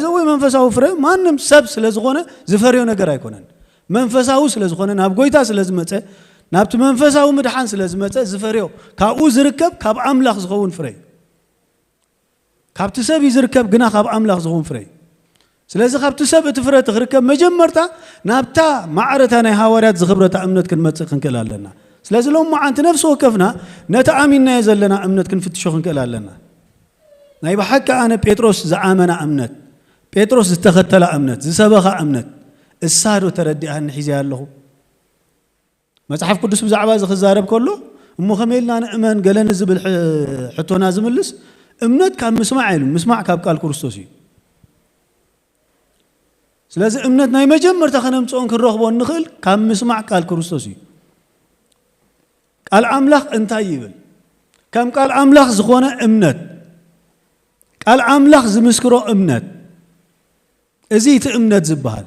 ዘወይ መንፈሳዊ ፍረ ማንም ሰብ ስለ ዝኾነ ዝፈርዮ ነገር ኣይኮነን። መንፈሳዊ ስለ ዝኾነ፣ ናብ ጎይታ ስለ ዝመጸ፣ ናብቲ መንፈሳዊ ምድሓን ስለ ዝመጸ ዝፈርዮ፣ ካብኡ ዝርከብ ካብ ኣምላኽ ዝኸውን ፍረ እዩ። ካብቲ ሰብ እዩ ዝርከብ፣ ግና ካብ ኣምላኽ ዝኸውን ፍረ እዩ። ስለዚ ካብቲ ሰብ እቲ ፍረ እቲ ክርከብ መጀመርታ ናብታ ማዕረታ ናይ ሃዋርያት ዝኽብረታ እምነት ክንመጽእ ክንክእል ኣለና። ስለዚ ሎም መዓንቲ ነፍሲ ወከፍና ነቲ ኣሚናዮ ዘለና እምነት ክንፍትሾ ክንክእል ኣለና። ናይ ብሓቂ ኣነ ጴጥሮስ ዝኣመና እምነት፣ ጴጥሮስ ዝተኸተላ እምነት፣ ዝሰበኻ እምነት እሳ ዶ ተረዲኣኒ ሒዘያ ኣለኹ? መጽሓፍ ቅዱስ ብዛዕባ እዚ ክዛረብ ከሎ፣ እሞ ከመይ ኢልና ንእመን ገለ ንዝብል ሕ- ሕቶና ዝምልስ፣ እምነት ካብ ምስማዕ ኢሉ፣ ምስማዕ ካብ ቃል ክርስቶስ እዩ። ስለዚ እምነት ናይ መጀመርታ ከነምጽኦን ክንረኽቦን ንኽእል ካብ ምስማዕ ቃል ክርስቶስ እዩ። ቃል ኣምላኽ እንታይ ይብል? ከም ቃል ኣምላኽ ዝኾነ እምነት፣ ቃል ኣምላኽ ዝምስክሮ እምነት፣ እዚ እቲ እምነት ዝበሃል።